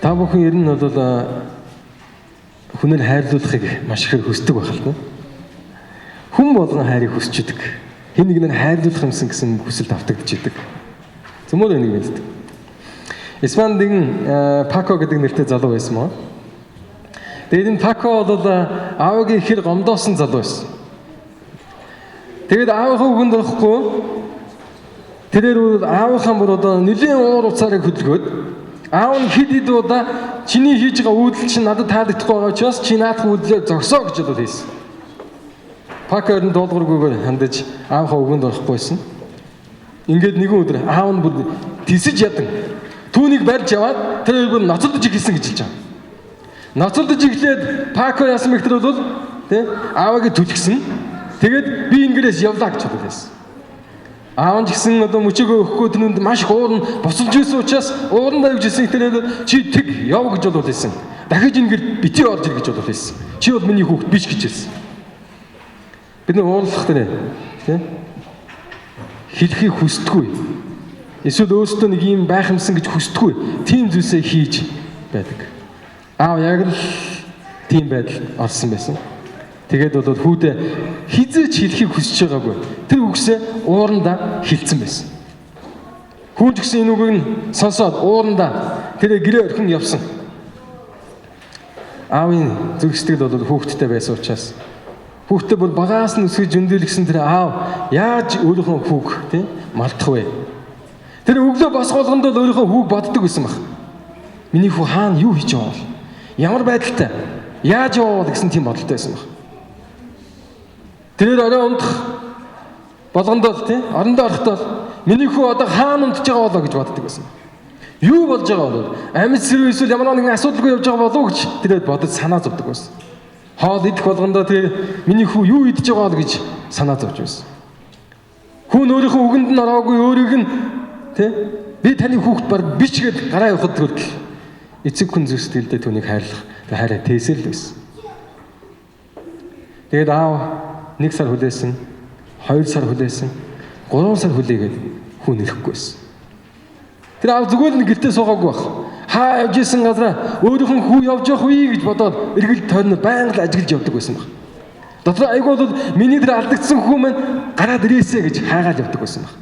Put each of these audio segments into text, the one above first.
Та бүхэн ер нь бол хүнээр хайрлуулахыг маш ихээр хүсдэг байх л та. Хүн болгон хайрыг хүсч идэг. Хэн нэгнээр хайрлуулах юмсан гэсэн хүсэл давтагдчихэдэг. Цөмөр энийг мэддэг. Испанд нэгэн Пако гэдэг нэртэй залуу байсан маа. Тэгээд энэ Пако бол аавыгийн хэр гомдоосон залуу байсан. Тэгээд аавынхаа үгэнд орохгүй тэрээр бол аавынхаа бүр одоо нэлийн уур уцаарыг хөдөлгөөд аав нь хэд хэд удаа чиний хийж байгаа үйлдэл чинь надад таалагдахгүй байгаа учраас чи наадах үйлдэлээ зогсоо гэж бол хэлсэн. Пако ер нь дуулуургүйгээр хандаж аавынхаа үгэнд орохгүй байсан. Ингээд нэгэн өдөр аав нь бүр тисэж ядан түүнийг барьж яваад тэр бүр ноцолдож эхэлсэн гэж хэлж байгаа. Ноцолдож эхлээд Пако яасан бэ гэхээр бол тэ аавыг түлхсэн. Тэгээд би ингэрээс явлаа гэж хэлсэн. Аав нь ч гэсэн одоо мөчөөгөө өгөхгүй түнэнд маш их уурн босолж ирсэн учраас уурандаа явж ирсэн хэрээр чи тэг яв гэж бол хэлсэн. Дахиж ингэр бити орж ир гэж бол хэлсэн. Чи бол миний хүүхэд биш гэж хэлсэн. Бид нар уурлах дээр тий хэлхийг хүсдэггүй. Эсвэл өөрсдөө нэг юм байх юмсан гэж хүсдэггүй. Тийм зүйлсээ хийж байдаг. Аав яг л тийм байдал орсон байсан. Тэгээд бол хүүдээ хизээч хэлхийг хүсэж байгаагүй. Тэр үгсээ уурандаа хэлсэн байсан. Хүн ч гэсэн энэ үгийг нь сонсоод уурандаа тэр гэрээ орхин явсан. Аавын зүрх сэтгэл бол хүүхэдтэй байсан учраас хүүхдээ бүр багаас нь өсгөж өндөөлгсөн тэр аав яаж өөрийнхөө хүүг тий мартах вэ? Тэр өглөө босох болгонд бол өөрийнхөө хүүг боддог байсан баг. Миний хүү хаана юу хийж байгаа бол? Ямар байдалтай? Яаж яваа бол гэсэн тийм бодолтой байсан баг. Тэрээр орой унтах болгондоо л тий орондоо орохдоо миний хүү одоо хаана унтж байгаа болоо гэж боддог байсан. Юу болж байгаа болов? Амьд сэрүү эсвэл ямар нэгэн асуудалгүй явж байгаа болов уу гэж тэрээр бодож санаа зовдөг байсан. Хоол идэх болгондоо тэр миний хүү юу идэж байгаа бол гэж санаа зовж байсан. Хүн өөрийнхөө үгэнд нь ороогүй өөрийг нь тий би таны хүүхэд баг биш гэд гараа явахад хүртэл эцэг хүн зүрх сэтгэлдээ түүнийг хайрлах хайраа тээсэл л байсан. Тэгээд аав 1 сар хүлээсэн, 2 сар хүлээсэн, 3 сар хүлээгээд хүн ирэхгүй байсан. Тэр аав зүгээр л гэртээ суугаагүй байх. Хаа явж исэн газараа өөрийнх нь хүү явж явах үе гэж бодоод эргэл тойрно байнга л ажиглаж явдаг байсан баг. Дотор айгүй бол миний тэр алдагдсан хүү маань гараад ирээсэ гэж хайгаал явдаг байсан баг.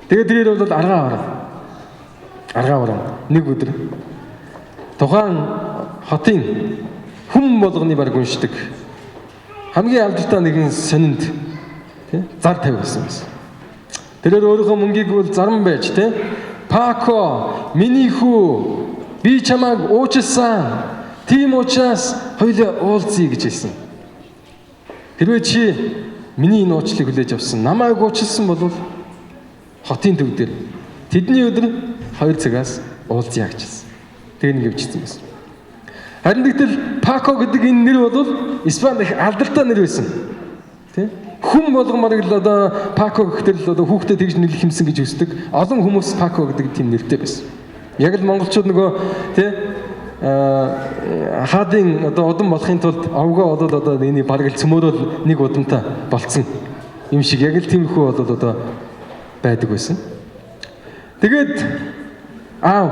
Тэгээд тэрээр бол аргаа орон нэг өдөр тухайн хотын хүн болгоны баг уншдаг хамгийн алдартай нэгэн сонинд тий зар тавьсан байсан. Тэрээр өөрийнхөө мөнгийг бол заран байж тий Пако миний хүү би чамайг уучлсан. Тийм учраас хоёулаа уулзъя гэж хэлсэн. Хэрвээ чи миний энэ уучлалыг хүлээж авсан, намайг уучлсан бол хотын төв дээр тэдний өдөр 2 цагаас уулзъя гэж хэлсэн. Тэгээ нэг явчихсан байсан. Харин тэгтэл Пако гэдэг энэ нэр бол Испанд их алдартай нэр байсан. Тэ? Хүн болгон бараг л одоо Пако гэхтэл л одоо хүүхдээ тэгж нэрлэх юмсан гэж үздэг. Олон хүмүүс Пако гэдэг тийм нэртэй байсан. Яг л монголчууд нөгөө тэ хаадын одоо удам болохын тулд овгоо болоод одоо энийг бараг л цөмөөрөөл нэг удамтай болцсон юм шиг яг л тиймэрхүү болоод одоо байдаг байсан. Тэгээд аав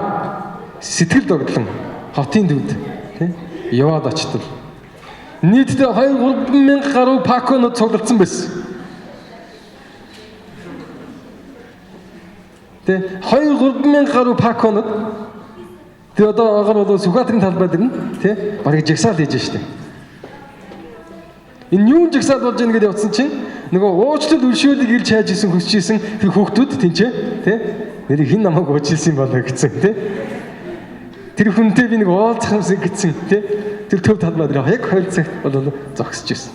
сэтгэл догдлон хотын төвд тий яваад очтол нийтдээ 2-3 мянга гаруй Паконууд цуглардсан байсан. Тэ 2-3 мянга гаруй Паконууд тэр одоо агаар бол Сүхбаатарын талбай дээр нь тий бараг жагсаал хийж штэ. Энэ юун жагсаал болж ийн гэдээ явцсан чинь нөгөө уучлал өршөөлийг ирж хайж исэн хүсэж исэн тэр хүүхдүүд тэнцээ тий нэрийг хэн намайг уучлсан болоо гэсэн тий тэр хүнтэй би нэг уулзах юмсан гэсэн тий тэр төв талбай дээр яг 2 цагт бол зогсож исэн.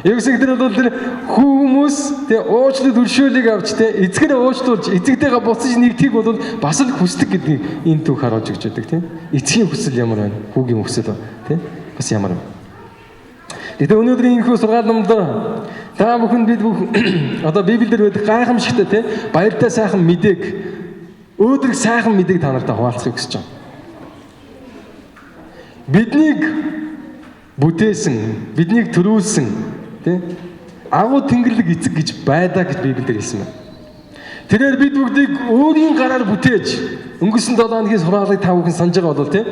Ерөөсөө тэр бол тэр хүмүүс тий уучлал өршөөлийг авч тий эцгэрээ уучлуулж эцэгтэйгээ буцаж нэгдхийг бол бас л хүсдэг гэдгийг энэ түүх харуулж өгч байдаг тий. Эцгийн хүсэл ямар байна? Хүүгийн хүсэл тий бас ямар вэ? Гэтэ өнөөдрийн энэхүү сургаал номд та бүхэн бид бүх одоо Библиэлд байдаг гайхамшигтай тий баяртай сайхан мэдээг өөдрөг сайхан мэдээг та нартай хуваалцахыг хүсэж байна. Биднийг бүтээсэн, биднийг төрүүлсэн тий агуу тэнгэрлэг эцэг гэж байдаа гэж Библиэлд хэлсэн байна. Тэрээр бид бүгдийг өөрийн гараар бүтээж өнгөрсөн 7 хоногийн сургаалыг та бүхэн санаж байгаа болов тийм.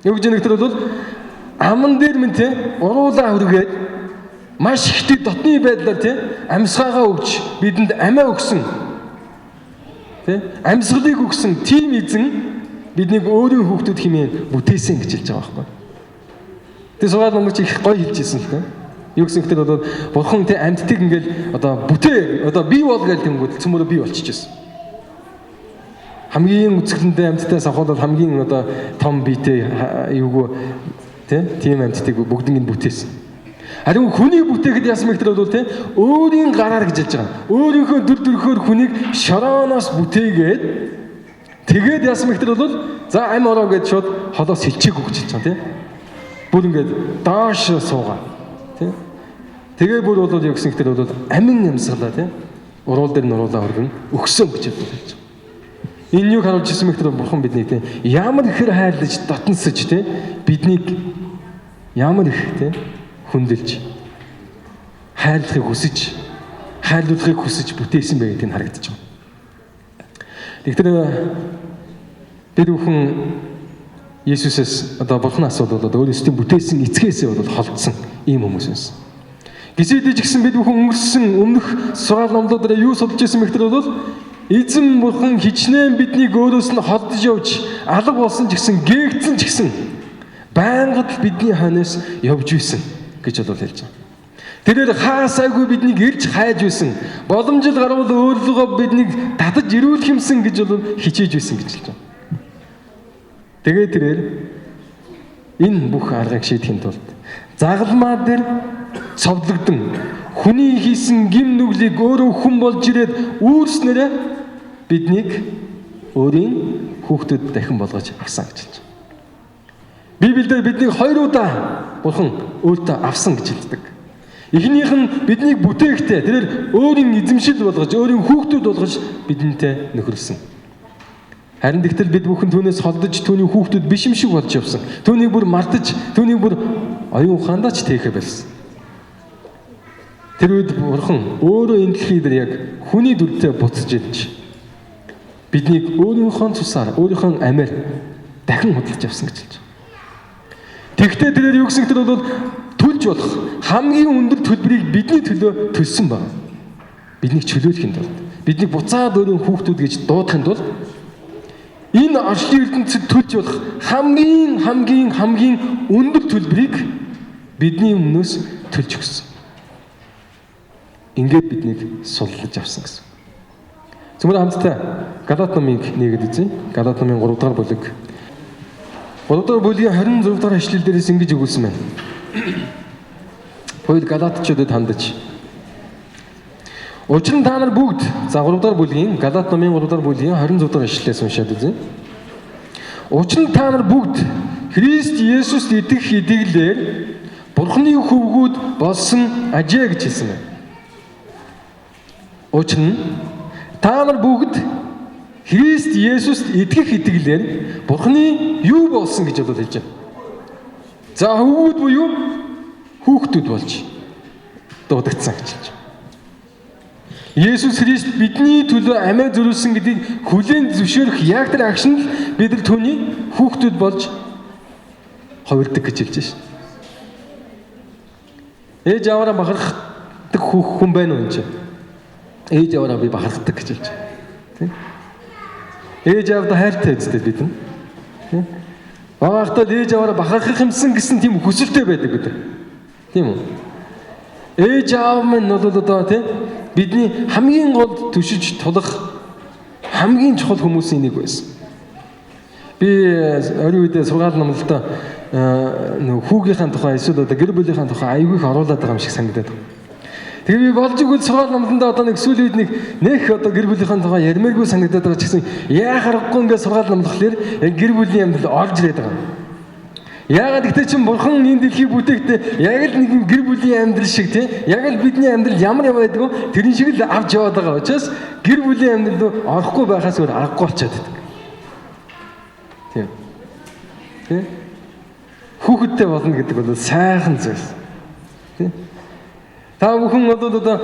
Юу гэж нэгтэр бол аман дээр минь тийм уруулаа хүргээд маш ихтэй дотны байдлаар тийм амьсгаагаа өгч бидэнд амиа өгсөн тийм амьсгалыг өгсөн тийм эзэн биднийг өөрийн хүүхдүүд хэмээн бүтээсэн гэж хэлж байгаа байхгүй. Тэр сургаал номч их гоё хэлж ирсэн л дээ. Юу гэсэн хэрэг бол бурхан тийм амьтдыг ингээл одоо бүтээ одоо бий бол гэж тэнгүүд цөмөрөө бий болчихжээ. Хамгийн үзэсгэлэнтэй амьтдаас авахад хамгийн одоо том биетэй юугүй тийм амьтдыг бүгднийг нь бүтээсэн. Харин хүнийг бүтээхэд яасан бэ гэхээр бол тийм өөрийн гараар гэж хэлж байгаа. Өөрийнхөө дүр төрхөөр хүнийг шорооноос бүтээгээд тэгээд яасан бэ гэхээр бол за ам ороо гэж шууд холоос хилчээгүй гэж хэлж байгаа тийм. Бүр ингээд доош суугаа тийм. Тэгээ бүр бол юу гэсэн хэрэг бол амин амьсгалаа тийм. Уруул дээр нуруулаа өргөн өгсөн гэж хэлж байгаа. Энэ юг харуулж ирсэн мэхтэр бурхан биднийг тийм ямар ихээр хайрлаж дотносож тийм биднийг ямар их тийм хүндэлж хайрлахыг хүсэж хайрлуулахыг хүсэж бүтээсэн бэ гэдэг нь харагдаж байгаа. Тэгэхээр бид бүхэн Есүсээс одоо бурханаас бол өөрөөсөө бүтээсэн эцгээсээ бол холдсон ийм хүмүүс байсан. Гизэдэж гисэн бид бүхэн өнгөрсөн өмнөх сургаал номлуудаараа юу судалж ирсэн мэхтэр бол эзэн бурхан хичнээн биднийг өөрөөс нь холдож явж алга болсон ч гэсэн гээгдсэн ч гэсэн байнга л бидний хойноос явж исэн гэж бол хэлж байгаа. Тэрээр хаасаагүй биднийг ирж хайж исэн. Боломжтой гарвал өөрлөгөө биднийг татаж ирүүлэх юмсан гэж бол хичээж исэн гэж хэлж байгаа. Тэгээд тэрээр энэ бүх аргыг шийдэхин тулд загалмаа дээр цовдлогдсон хүний хийсэн гим нүглийг өөрөө хүн болж ирээд үүрснээрээ биднийг өөрийн хүүхдүүд дахин болгож авсан гэж хэлж байна. Библиэлд биднийг хоёр удаа Бурхан өөртөө авсан гэж хэлдэг. Эхнийх нь биднийг бүтээхдээ тэрээр өөрийн эзэмшил болгож, өөрийн хүүхдүүд болгож бидэнтэй нөхөрлөсөн. Харин тэгтэл бид бүхэн түүнээс холдож түүний хүүхдүүд биш юм шиг болж явсан. Түүнийг бүр мартаж, түүнийг бүр оюун ухаандаа ч тээхэ болсон. Тэр үед Бурхан өөрөө энэ дэлхий дээр яг хүний дүртэй буцаж ирж биднийг өөрийнхөө цусаар, өөрийнхөө амиар дахин худалдаж авсан гэж хэлж байна. Тэгвэл тэрээр юу гэсэн тэр бол төлж болох хамгийн өндөр төлбөрийг бидний төлөө төлсөн байна. Биднийг чөлөөлөхийн тулд, биднийг буцаад өөрийн хүүхдүүд гэж дуудахын тулд энэ орчлын ертөнцид төлж болох хамгийн хамгийн хамгийн өндөр төлбөрийг бидний өмнөөс төлж өгсөн. Ингээд биднийг суллаж авсан гэсэн. Зөвхөн хамтдаа Галат номыг нэгэд үзье. Галат номын 3 дугаар бүлэг. 3 дугаар бүлгийн 26 дугаар эшлэл дээрээс ингэж өгүүлсэн байна. Паул Галатчуудад хандаж. Учир нь та нар бүгд за 3 дугаар бүлгийн Галат номын 3 дугаар бүлгийн 26 дугаар эшлэлээс уншаад үзье. Учир нь та нар бүгд Христ Есүст итгэх итгэлээр Бурхны хөвгүүд болсон ажээ гэж хэлсэн байна. Учир нь та нар бүгд Христ Есүст итгэх итгэлээр Бурхны юу болсон гэж бол хэлж байна. За хөвгүүд буюу хүүхдүүд болж дуудагдсан гэж хэлж байна. Есүс Христ бидний төлөө амиа зөрүүлсэн гэдгийг хүлээн зөвшөөрөх яг тэр агшин л бид нар түүний хүүхдүүд болж хувирдаг гэж хэлж байна. Ээж аваараа бахархдаг хүн байна уу энэ чинь? Ээж аваараа би бахархдаг гэж хэлж байна. Тийм. Ээж аавдаа хайртай үстэй бид нар. Тийм. Багахдаа ээж аваараа бахархах юмсан гэсэн тийм хүсэлтэй байдаг гэдэг. Тийм үү? Ээж аав минь бол одоо тийм бидний хамгийн гол төшөж тулах хамгийн чухал хүмүүсийн нэг байсан. Би оройн үедээ сургаал номлолдоо нөх хүүгийнхаа тухай эсвэл одоо гэр бүлийнхаа тухай аягүй их оруулаад байгаа юм шиг санагдаад байна. Тэгээ би болж игэл сургаал номлондоо одоо нэг сүүлийн үед нэг нэх одоо гэр бүлийнхаа тухай ярмааргүй санагдаад байгаа ч гэсэн яа харахгүй ингээд сургаал номлохлоор яг гэр бүлийн амьдрал орж ирээд байгаа. Яагаад гэвэл чинь бурхан энэ дэлхийг бүтээхдээ яг л нэгэн гэр бүлийн амьдрал шиг тийм яг л бидний амьдрал ямар ямар байдаг вэ тэрэн шиг л авч яваад байгаа учраас гэр бүлийн амьдрал руу орохгүй байхаас өөр аргагүй болчиход байдаг. Тийм. Тийм. Хүүхэдтэй болно гэдэг бол сайхан зүйлс. Тийм. Та бүхэн одоо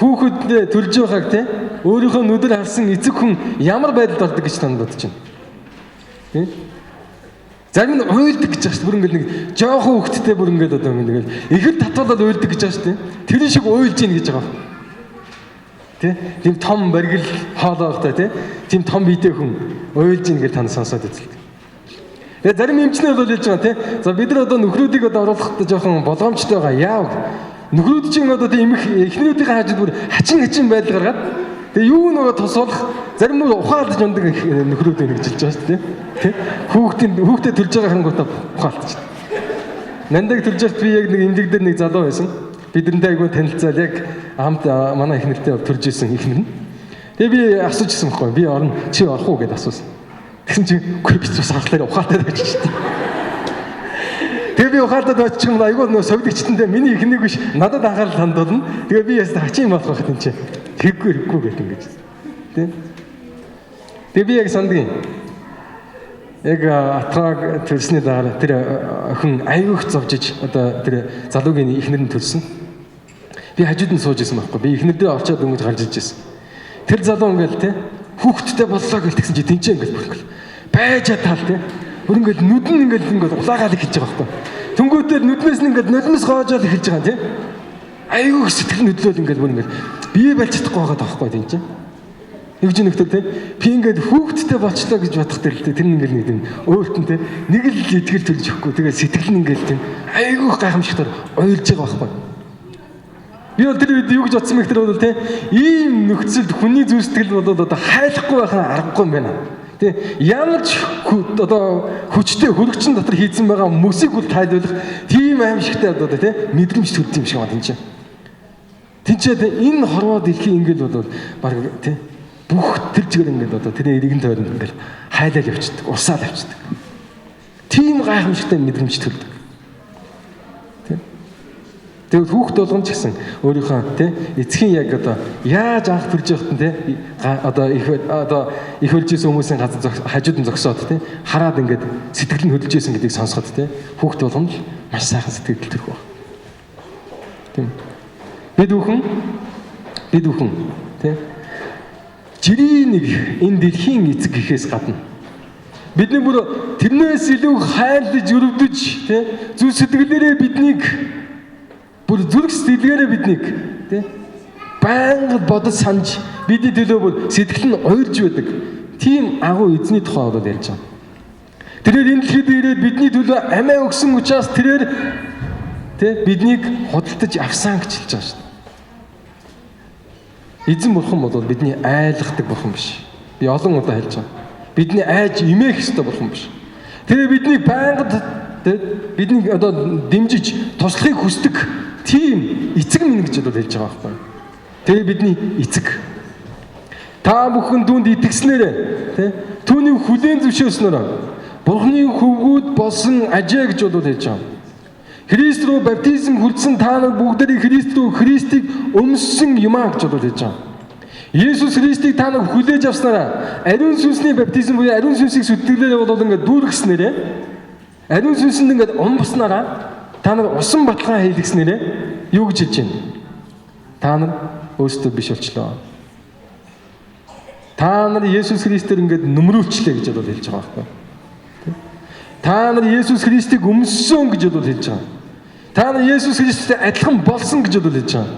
хүүхэддээ төрж байгааг те өөрийнхөө нүдээр харсан эцэг хүн ямар байдалд ордог гэж танд бодож байна? Тэ? Зарим нь уйлдаг гэж байгаа шүү дээ. Бүр ингээд нэг жоохон хүүхэдтэй бүр ингээд одоо ингээд их л татвалаад уйлдаг гэж байгаа шүү дээ. Тэр шиг уйлж ийн гэж байгаа. Тэ? Тийм том баргил хоолоохтой тэ? Тийм том биетэй хүн уйлж ийн гэж танд сонсоод үзэлт. Тэгээ зарим эмчнэр бол хэлж байгаа тий. За бид нар одоо нөхрүүдийг одоо оруулахдаа жоохон болгоомжтой байгаа. Яав? Нөхрүүд чинь одоо тийм эмх эхнэрүүдийн хажууд бүр хачин хачин байдал гаргаад тэгээ юу нөгөө тусуулах зарим нь ухаалдаж ундаг нөхрүүд байна гэж хэлж байгаа шүү дээ. Тэ? Хүүхдийн хүүхдэд төрж байгаа харангуйтаа ухаалтж. Нандаг төрж байхад би яг нэг эмнэлэг дээр нэг залуу байсан. Бидэнтэй айгүй танилцаад яг хамт манай эхнэртэй төрж исэн эхнэр нь. Тэгээ би асууж ирсэн байхгүй. Би орно чи орох уу гэдээ асуусан. Тэгсэн чинь үгүй би цус харахлаар ухаалтай байж шүү дээ. Тэгээ би ухаалтад очих юм айгүй нөө совдогчтэнтэй миний эхнийг биш надад анхаарал хандуулна. Тэгээ би яста хачин юм болох байх тийм чи. Тэггүй хэрэггүй гэх ингэж. Тэ? Тэгээ би яг сандгийн. Яг атгааг төрсний дараа тэр охин айгүй их зовжиж одоо тэр залуугийн эхнэр нь төрсөн. Би хажууд нь сууж исэн байхгүй. Би эхнэр дээр очиод өнгөж гарч иж исэн. Тэр залуу ингээл тэ хүүхэдтэй боллоо гэж тэгсэн чи тэнцээ ингээл бүр ингээл байж чадаал тэ. Бүр ингээл нүд нь ингээл ингээл улаагаал эхэлж байгаа байхгүй. Тэнгүүтээ нүднээс нь ингээл нулимс гоожоол эхэлж байгаа тийм. Айгүй их сэтгэл хөдлөл ингээл бүр ингээл бие барьж чадахгүй байгаа байхгүй тийм чи. Нэг ч нөхдөр тийм би ингээд хүүхэдтэй болчлоо гэж бодох тэр л тэр ингээл нэг тийм өөрт нь тийм нэг л итгэл төрж өгөхгүй. Тэгээ сэтгэл нь ингээл тийм айгүй гайхамшигтар уйлж байгаа байхгүй. Би бол тэр үед юу гэж бодсон бэ гэхээр бол тийм ийм нөхцөлд хүний зүрх сэтгэл бол одоо хайлахгүй байх нь аргагүй юм байна. Тэ ямар ч одоо хүчтэй хөрөгчин дотор хийцэн байгаа мөсийг үл тайлбарлах тийм аимшигтай одоо тэ мэдрэмж төрдөг юм шиг байна тийм. Тинчээ энэ хорвоо дэлхий ингээл бол баг тэ бүх тэр чигээр ингээд одоо тэрний иргэн тойронд ингээл хайлал явчихдаг, урсаал явчихдаг. Тийм гайхамшигтай мэдрэмж төрдөг. Тэгвэл хүүхд болгон ч гэсэн өөрийнхөө тий эцгийн яг одоо яаж анх төрж явахт нь тий одоо их одоо их хөлж исэн хүмүүсийн газар хажууд нь зогсоод тий хараад ингээд сэтгэл нь хөдөлж исэн гэдгийг сонсоход тий хүүхд болгон л маш сайхан сэтгэл төрөх баг. Тийм. Бид бүхэн тий жирийн нэг энэ дэлхийн эцэг гэхээс гадна бидний бүр тэрнээс илүү хайрлаж өрөвдөж тий зүр сэтгэлээрээ биднийг бүр зүрх сэтгэлээрээ биднийг тий байнга бодож санаж бидний төлөө бүр сэтгэл нь уйлж байдаг тийм агуу эзний тухай бол ярьж байгаа. Тэрээр энэ дэлхийд ирээд бидний төлөө амиа өгсөн учраас тэрээр тий биднийг худалдаж авсан гэж хэлж байгаа шүү дээ. Эзэн бурхан бол бидний айлгадаг бурхан биш. Би олон удаа хэлж байгаа. Бидний айж имээх ёстой бурхан биш. Тэр биднийг байнга тий биднийг одоо дэмжиж туслахыг хүсдэг тийм эцэг минь гэж одоо хэлж байгаа байхгүй. Тэр бидний эцэг. Та бүхэн түүнд итгэснээр тий түүнийг хүлээн зөвшөөрснөөр Бурхны хөвгүүд болсон ажээ гэж бол хэлж байгаа. Христ рүү баптизм хүртсэн та нар бүгдээрээ Христ рүү Христийг өмссөн юм а гэж бол хэлж байгаа. Есүс Христийг та нар хүлээж авснараа ариун сүнсний баптизм буюу ариун сүнсийг сүтгэлээр бол ингээд дүүргэснээрээ ариун сүнсэнд ингээд умбаснараа та нар усан баталгаа хийлгэснээрээ юу гэж хэлж байна? Та нар өөрсдөө биш болчлоо. Та нар Есүс Христээр ингээд нүмрүүлчлээ гэж бол хэлж байгаа байхгүй. Та нар Есүс Христийг өмссөн гэж бол хэлж байгаа. Та нар Есүс Христтэй адилхан болсон гэж бол хэлж байгаа.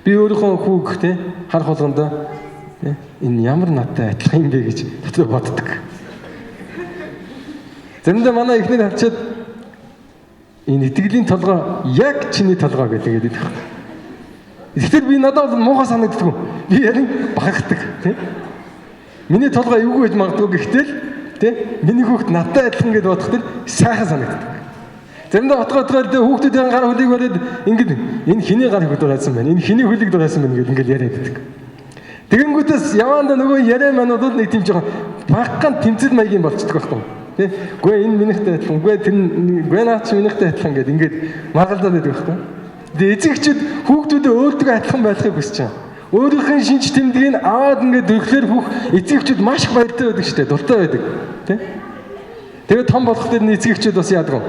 Би өөрийнхөө хүүг тэ харах болгондоо тэ энэ ямар надтай адилхан юм бэ гэж дотор боддог. Заримдаа манай эхнэр харчаад энэ итгэлийн толгой яг чиний толгой гэдэг ингээд хэлэх. Тэгэхээр би надад бол муухай санагддаг. Би ярин бахархдаг тий. Миний толгой эвгүй байж магадгүй гэхдээ л тий миний хүүхд надтай адилхан гэдээ бодох тэр сайхан санагддаг. Заримдаа отгоотгоор тий хүүхдүүдийн гар хөлийг бариад ингээд энэ хиний гар хөлийг дураасан байна. Энэ хиний хөлийг дураасан байна гэдээ ингээд яриад байдаг. Тэгэнгүүтээс яваанда нөгөө яриа маань бол нэг тийм жоохон багахан тэмцэл маягийн болцдог байхгүй. Тий. Гүй энэ минийхтэй адилхан. Гүй тэр гүй наа чи минийхтэй адилхан гэдээ ингээд маргалдаад байдаг байхгүй. Тэгээ эцэгчүүд хүүхдүүдээ өөртөө адилхан байхыг хүсэж байгаа. Өөрийнх нь шинж тэмдгийг аваад ингээд төрөхлөөр хүүх эцэгчүүд маш их баяртай байдаг шүү дээ. Дуртай байдаг. Тий. Тэгээ том болох дээр нь эцэгчүүд бас яадаг юм.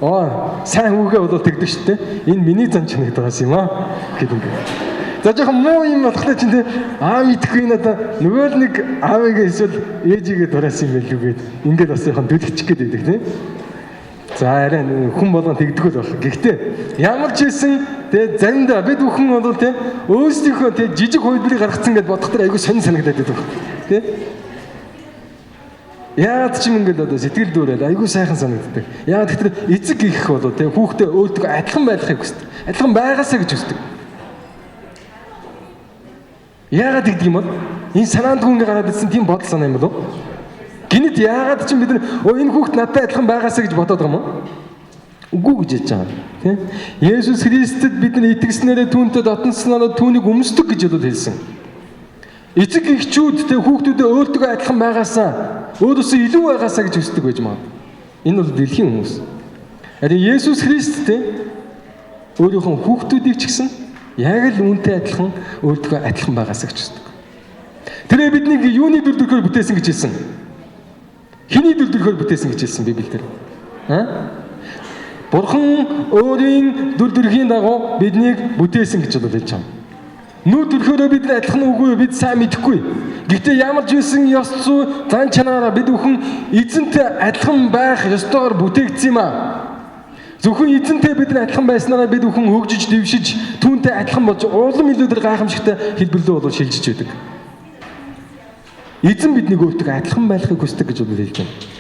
Оо, сайн хүүгээ бол тэгдэг шүү дээ. Энэ миний зан чанар байгаас юм аа гэд ингээд. За жоохон муу юм болохоор чинь те аав идэхгүй надаа нөгөө л нэг аавыгаа эсвэл ээжигээ дураасан юм байлгүй гэд ингээд бас жоохон дүлгчих гээд байдаг те. За арай хүн болгон тэгдэггүй л байх. Гэхдээ ямар ч хэлсэн те заримдаа бид бүхэн бол те өөрсдийнхөө те жижиг хувилбарыг гаргацсан гэд бодох тэр айгүй сонин санагдаад байдаг. Те. Яагаад ч юм ингээд одоо сэтгэл дүүрэл айгүй сайхан санагддаг. Яагаад гэвэл эцэг гих болоо те хүүхдээ өөртөө адилхан байхыг хүсдэг. Адилхан байгаасаа гэж хүсдэг. Яагаад тэгдэг юм бол? Энэ санаанд хүн ингээ гараад ирсэн тийм бодол санаа юм болов? Гинэт яагаад ч бид нар энэ хүүхд надтай адилхан байгаасаа гэж бодоод байгаа юм уу? Үгүй гэж хэлж байгаа. Тэ? Есүс Христэд бид нар итгэснээрээ түүнтэй дотносноороо түүнийг өмсдөг гэж бол хэлсэн. Эцэг эхчүүд тэ хүүхдүүдээ өөртөө адилхан байгаасаа өөрөөсөө илүү байгаасаа гэж хүсдэг байж магадгүй. Энэ бол дэлхийн хүмүүс. Харин Есүс Христ тэ өөрийнхөө хүүхдүүдийг ч гэсэн яг л үүнтэй адилхан өөртөө адилхан байгаасаа гэж хүсдэг. Тэрээ биднийг юуны дүр төрхөөр бүтээсэн гэж хэлсэн? Хэний дүр төрхөөр бүтээсэн гэж хэлсэн Библиэлд? Аа? Бурхан өөрийн дүр төрхийн дагуу биднийг бүтээсэн гэж бол хэлж байгаа. Нүд төрхөөрөө бид нар адилхан үгүй бид сайн мэдэхгүй. Гэхдээ ямар ч байсан ёс зүй зан чанараараа бид бүхэн эзэнтэй адилхан байх ёстойгоор бүтээгдсэн юм аа. Зөвхөн эзэнтэй бид нар адилхан байснараа бид бүхэн хөгжиж, дэвшиж, түүнтэй адилхан болж улам илүү тэр гайхамшигтай хэлбэрлүү болов шилжиж байдаг. Эзэн биднийг өөртөө адилхан байхыг хүсдэг гэж бол хэлж байна.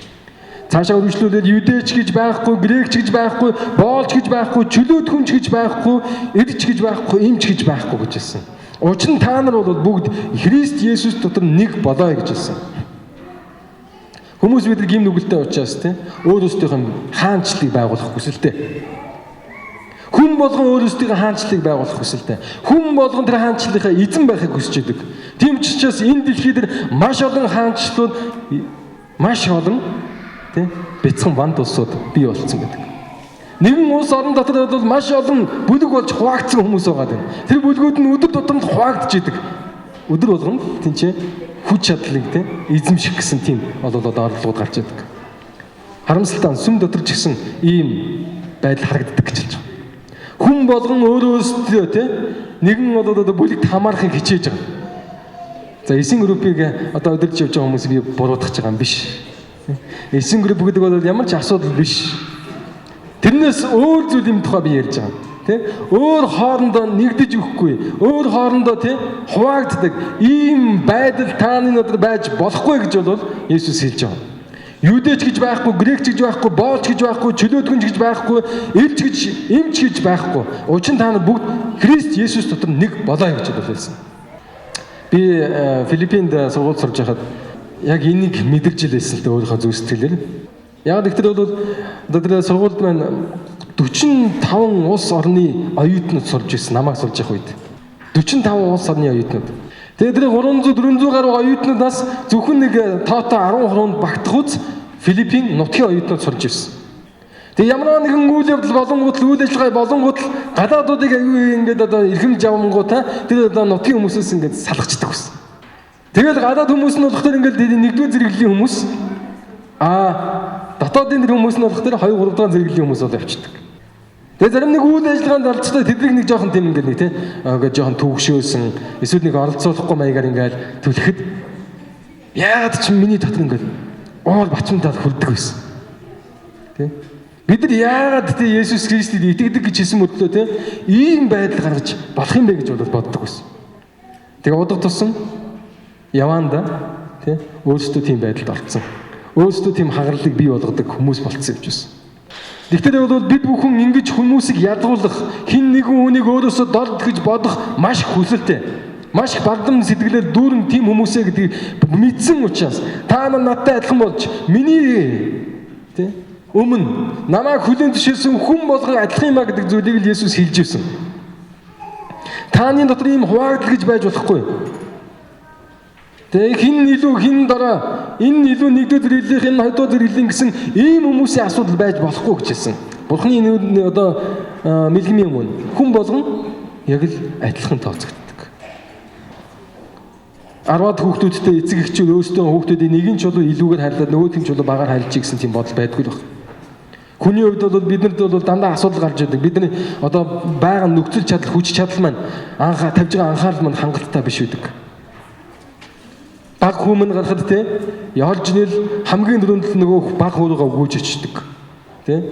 Цаашаа үргэлжлүүлээд юдэч гэж байхгүй, грекч гэж байхгүй, боолч гэж байхгүй, чөлөөт хүн ч гэж байхгүй, эрч гэж байхгүй, эмч гэж байхгүй гэж хэлсэн. Учир нь та нар бол бүгд Христ Есүс дотор нэг болоо гэж хэлсэн. Хүмүүс бид нар гим нүгэлтэй учраас тийм өөр өөрсдийнхөө хаанчлалыг байгуулах хүсэлтэй. Хүн болгон өөр өөрсдийнхөө хаанчлалыг байгуулах хүсэлтэй. Хүн болгон тэр хаанчлалынхаа эзэн байхыг хүсэж идэг. Тийм ч учраас энэ дэлхий дээр маш олон хаанчлалууд, маш олон тийм бяцхан ванд улсууд бий болсон байдаг. Нэгэн улс орон дотор бол маш олон бүлэг болж хуваагдсан хүмүүс байгаа даа. Тэр бүлгүүд нь өдөр тутамд хуваагдж идэг. Өдөр болгоно тэнцээ хүч чадлыг тийм эзэмших гэсэн тийм одоо орлогод гарч идэг. Харамсалтай нь сүм дотор ч гэсэн ийм байдал харагддаг гэж хэлж байгаа. Хүн болгон өөрөө өөрсдөө тийм нэгэн одоо бүлэгт хамаарахыг хичээж байгаа. За эсийн группийг одоо өдөрж явж байгаа хүмүүсийг би буруутгах байгаа юм биш. Эсийн групп гэдэг бол ямар ч асуудал биш. Тэрнээс өөр зүйл юм тухай би ярьж байгаа. Тэ? Өөр хоорондоо нэгдэж өгөхгүй, өөр хоорондоо тэ хуваагддаг ийм байдал тааны дотор байж болохгүй гэж бол Есүс хэлж байгаа. Юдэч гэж байхгүй, грекч гэж байхгүй, боолч гэж байхгүй, чөлөөт хүн гэж байхгүй, элч гэж, эмч гэж байхгүй. Учир нь та нар бүгд Христ Есүс дотор нэг болоо гэж бол хэлсэн. Би Филиппинд сургууль сурж байхад яг энийг мэдэрч илээсэн л дээ өөрийнхөө зүг сэтгэлээр. Яг тэгэхээр бол одоо тэр сургуульд маань 45 улс орны оюутнууд сурж ирсэн, намайг сурж явах үед. 45 улс орны оюутнууд. Тэгээд тэр 300 400 гаруй оюутнуудаас зөвхөн нэг тоотой 10% багтах үз Филиппин нутгийн оюутнууд сурж ирсэн. Тэгээд ямар нэгэн үйл явдал болонгууд л үйл ажиллагаа болонгууд л гадаадуудыг аюу ингээд одоо эрхэмж явангуудаа тэр одоо нутгийн хүмүүсээс ингээд салгачдаг байсан. Тэгэл гадаад хүмүүс нь болохоор ингээд нэгдүгээр зэрэглэлийн хүмүүс дотоодын тэр хүмүүс нь болохоор 2 3 дахь зэрэглэлийн хүмүүс бол явчихдаг. Тэгээ зарим нэг үйл ажиллагаанд оролцдог тэднийг нэг жоохон тийм ингээд нэг тийм ингээд жоохон төвөгшөөсөн эсвэл нэг оролцуулахгүй маягаар ингээд түлхэхэд яагаад ч миний дотор ингээд уур бачимдаад хүрдэг байсан. Тэ? Бид нар яагаад тэ Есүс Христэд итгэдэг гэж хэлсэн мөртлөө тэ ийм байдал гаргаж болох юм бэ гэж боддог байсан. Тэгээ удах тусам яванда тэ өөрсдөө тийм байдалд орцсон. Өөрсдөө тийм хагарлыг бий болгодог хүмүүс болцсон юм жисэн. Тэгэхдээ бол бид бүхэн ингэж хүмүүсийг ядгуулах, хэн нэгэн хүнийг өөрөөсөө дорд гэж бодох маш их хүсэлтэй. Маш их бардам сэтгэлээр дүүрэн тийм хүмүүсээ гэдгийг мэдсэн учраас та нар надтай адилхан болж миний тэ өмнө намайг хүлээн зөвшөөрсөн хүн болгон адилхан юм а гэдэг зүйлийг л Есүс хэлж ирсэн. Тааны дотор ийм хуваагдал гэж байж болохгүй. Тэгээ хин илүү хин дараа энэ илүү нэгдүгээр зэрэглэлийнх энэ хоёрдугаар зэрэглэлийн гэсэн ийм хүмүүсийн асуудал байж болохгүй гэж хэлсэн. Бурхны одоо мэлгэмийн өмнө хүн болгон яг л адилхан тооцогддог. 10-аад хүүхдүүдтэй эцэг эхчүүд өөрсдөө хүүхдүүдийн нэг нь ч болов илүүгээр хайрлаад нөгөөх нь ч болов багаар хайрлаж гэсэн тийм бодол байдгүй л баг. Хүний хувьд бол биднэрд бол дандаа асуудал гарч идэг. Бидний одоо байгаа нөхцөл чадал, хүч чадал маань анхаа тавьж байгаа анхаарал маань хангалттай биш байдаг. Баг хүмүүн гарахад те ялж нэл хамгийн түрүүнд л нөгөө баг хүүрүүгээ гүйж очдөг. Тэ?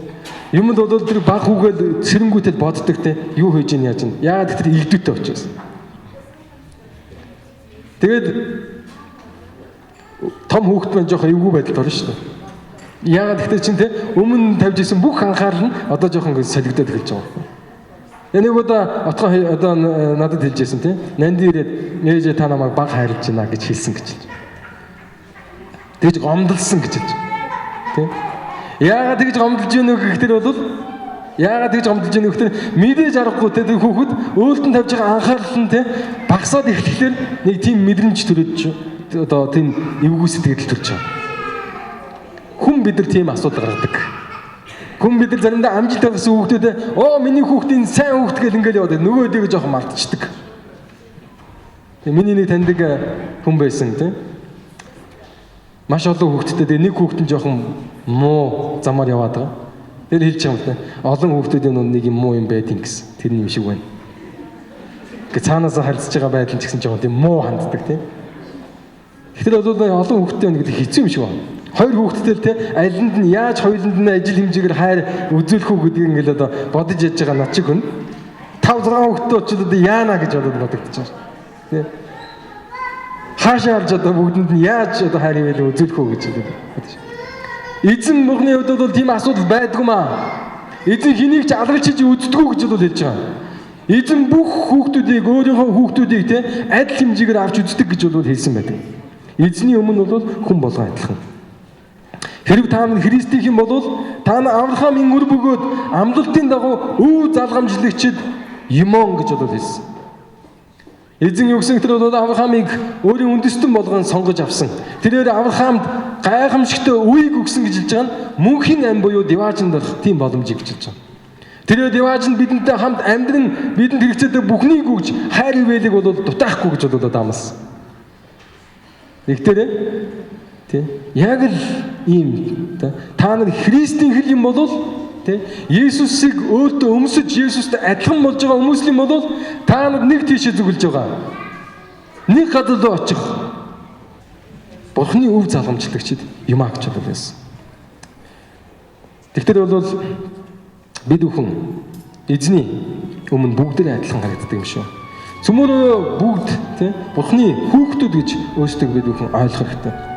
Юмд бол тэр баг хүүгээл цэрэнгүүтэл боддог те юу хийж ийн яаж ийн. Яагаад тэр игдүүтэй учраас. Тэгээд том хүүхэд маань жоохон эвгүй байдалд орно шүү дээ. Яагаад гэвэл чинь те өмнө тавьж исэн бүх анхаарал нь одоо жоохон ингэ солигдоод эхэлж байгаа байхгүй. Нэг удаа отгон одоо надад хэлж байсан те. Нанди ирээд ээжээ та намайг баг хайрлаж байна гэж хэлсэн гэж хэлж. Тэгж гомдолсон гэж хэлж. Тэ? Яагаад тэгж гомдолж байна вэ гэхтэр бол яагаад тэгж гомдолж байна вэ гэхтэр мэдээж аргагүй те тэр хүүхэд өөрт нь тавьж байгаа анхаарал нь те багасаад эхлэхлээр нэг тийм мэдрэмж төрөж одоо тийм эвгүй сэтгэл төрж байгаа. Хүн бид нар тийм асуудал гаргадаг. Хүн бид нар заримдаа амжилт гаргасан хүүхдүүдэд оо миний хүүхдийн сайн хүүхд гэл ингээл яваад нөгөөдөө жоохон мартчихдаг. Тэг миний нэг таньдаг хүн байсан тийм. Маш олон хүүхэдтэй тэгээ нэг хүүхэд нь жоохон муу замаар яваад байгаа. Тэр хэлж байгаа юм л да. Олон хүүхдүүдийн дунд нэг юм муу юм байдیں гэсэн. Тэр юм шиг байна. Гэ цаанаасаа харилцаж байгаа байдал нь ч гэсэн жоохон тийм муу ханддаг тийм. Тэгэхээр бол олон хүүхэдтэй байна гэдэг хэцүү юм шиг байна. Хоёр хүүхэдтэй л те алинд нь яаж хоёуланд нь ажил хэмжээгээр хайр үзүүлэх үү гэдгийг ингээл одоо бодож яж байгаа над чиг хүн. 5 6 хүүхэдтэй очиод одоо яана гэж бодод бодогдож байгаа. Тэ. Хаашаа харж одоо бүгдэнд нь яаж одоо хайр ивэл үзүүлэх үү гэж бодож. Эзэн Бурхны хувьд бол тийм асуудал байдгүй маа. Эзэн хэнийг ч алгаж хийж үздэггүй гэж бол хэлж байгаа. Эзэн бүх хүүхдүүдийг өөрийнхөө хүүхдүүдийг те адил хэмжээгээр авч үздэг гэж бол хэлсэн байдаг. Эзний өмнө бол хүн болгон адилхан. Хэрв та нар Христийн юм бол та нар Авраамийн үр бөгөөд амлалтын дагуу өв залгамжлагчид юмон гэж бол хэлсэн. Эзэн юу гэсэн тэр бол Авраамыг өөрийн үндэстэн болгон сонгож авсан. Тэрээр Авраамд гайхамшигтай үеийг өгсөн гэж хэлж байгаа нь мөнхийн ам буюу диваажинд орох тийм боломжийг гэж хэлж байгаа. Тэрээр диваажинд бидэнтэй хамт амьдран бидэнд хэрэгцээтэй бүхнийг өгж хайр ивэлийг бол дутаахгүй гэж бол даамсан. Нэгтэрээ тий яг л ийм та нар Христийн хэл юм бол тий Есүсийг өөртөө өмсөж Есүстэй адилхан болж байгаа хүмүүс юм бол та нар нэг тийшээ зүгэлж байгаа. Нэг газар руу очих. Бурхны өв залгамжлагчид юм аа гэж бол байсан. Тэгтэр бол бид бүхэн эзний өмнө бүгд л адилхан харагддаг юм шүү. Цөмөрөө бүгд тий Бурхны хүүхдүүд гэж өөрсдөө бид бүхэн ойлгох хэрэгтэй.